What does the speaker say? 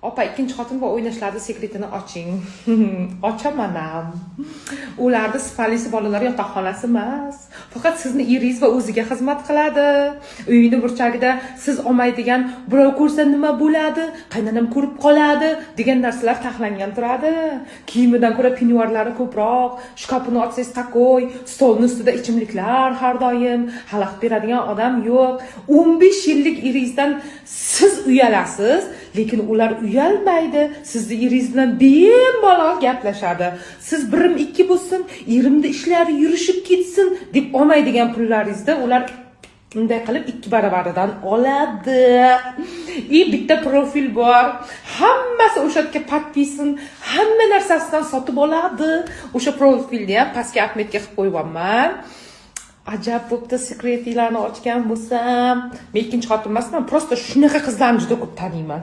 Opa, ikkinchi xotin va o'ynashlarni sekretini oching. Ochaman ham. Ularni спальни si bolalar yotoqxonasi emas, faqat sizni eringiz va o'ziga xizmat qiladi. Uyini burchagida siz olmaydigan, "Birov ko'rsa nima bo'ladi, qaynonam ko'rib qoladi" degan narsalar taxlangan turadi. Kiyimidan ko'ra penyuarlari ko'proq, shkafini ochsangiz, такой stolni ustida ichimliklar har doim, xalaqit beradigan odam yo'q. 15 yillik eringizdan siz uyalasiz, lekin ular uyalmaydi. Sizni eringiz bilan bemalol gaplashadi. Siz birim ikki bo'lsin, erimni ishlari yurishib ketsin deb olmaydigan pullaringizda ular bunday qilib ikki baravaridan oladi. И bitta profil bor, hammasi o'sha yerga подписан, hamma narsasidan sotib oladi. O'sha profilni ham pastga отметка qilib qo'yyapman. Ajab bo'pti, sekretinglarni ochgan bo'lsam. Men ikkinchi xotin emasman, просто shunaqa qizlarni juda ko'p taniyman.